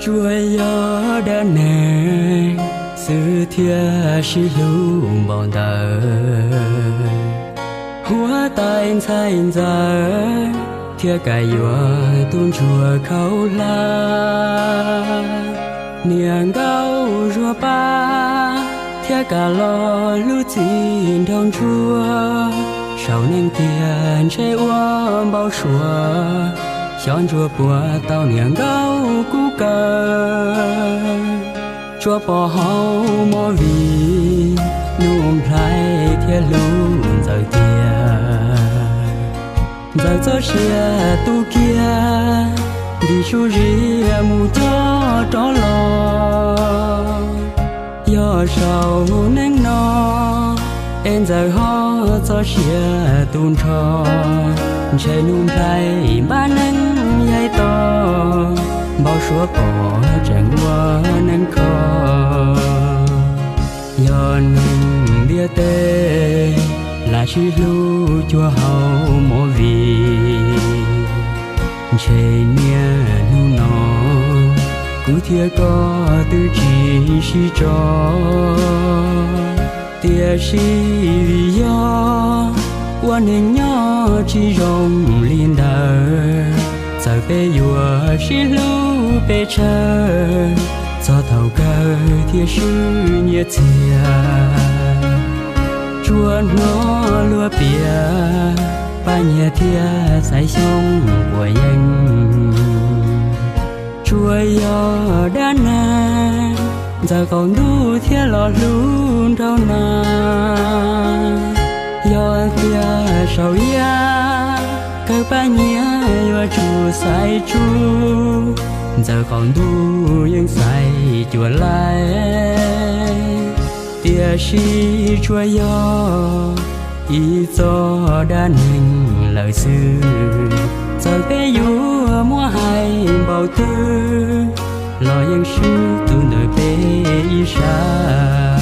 Tsuas yog dab neeg xwb thiaj sib hlub npaum ntawd. Huab tais ntxhais ntxawm thiaj kam yuav tus ntsuag khaub hlab. Niam nkauj zuag pab thiaj kam los hlub txij nraug ntsuag. Saum neeg tiag ntshe ua npau suav, xyov ntsuag puas tau niam nkauj kub kaw. Tsuas pom hauv movie, Nuj Nplhaib thiaj hlub Ntxawm tiag. Ntxawm txoj sia tu kiag, ntim su zias mus coj rov los. Yog saum neeg no, es Ntxawm ho txoj sia tu nrho, ntshe Nuj Nplhaib npab neeg yaig to, npau suav pom tseem ua neeg kho. Yog neeg ntiaj teb, lam sib hlub cuag hauv movie. Ntshe niaj hnub no, kuv thiab koj twb tsis sib tso. Tiam sis vim yog ua neeg nyob tsis zoo li ntawd, txawm peb yuav sib hlub pes tsawg, txog thaum kawg thiaj swb nyiaj txiag. Tsuas hnov luag piav, Paj Nyiag thiab Xaiv Xyooj puas yeej. Tsuas yog dab neeg, Ntxawm qaum ntuj thiaj los hlub nraug na. Yog tias saum yaj kawg Paj Nyiag yuav tsum xaiv tsuj, Ntxawm qaum ntuj yeej xaiv cuag laij. Tiam sis tsuas yog ib txoj dab neeg lawm xwb, txawm peb yuav muab hais npaum twg, los yeej swb tus ntawm peb ib sab.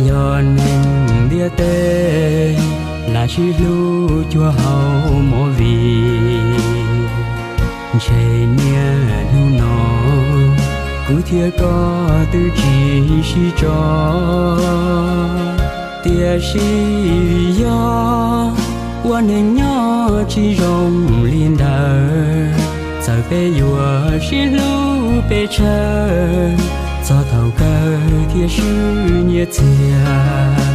Yog neeg ntiaj teb, lam sib hlub cuag hauv movie. Ntshe niaj hnub no, kuv thiab koj twb tsis sib tso. Tiam sis vim yog ua neeg nyob tsis zoo li ntawd, txawm peb yuav sib hlub pes tsawg, txog thaum kawg thiaj swb nyiaj txiag.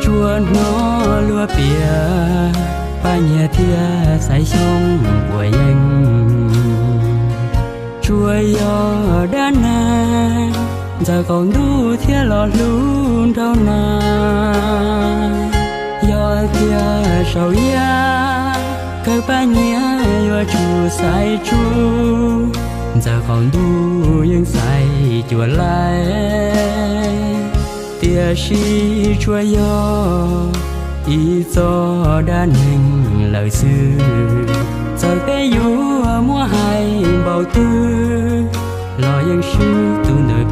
Tsuas hnov luag piav, Paj Nyiag thiab Xaiv Xyooj puas yeej. Tsuas yog dab neeg, Ntxawm qaum ntuj thiaj los hlub nraug na. Yog tias saum yaj kawg Paj Nyiag yuav tsum xaiv tsuj, Ntxawm qaum ntuj yeej xaiv cuag laij. Tiam sis tsuas yog ib txoj dab neeg lawm xwb, txawm peb yuav muab hais npaum twg, los yeej swb tus ntawm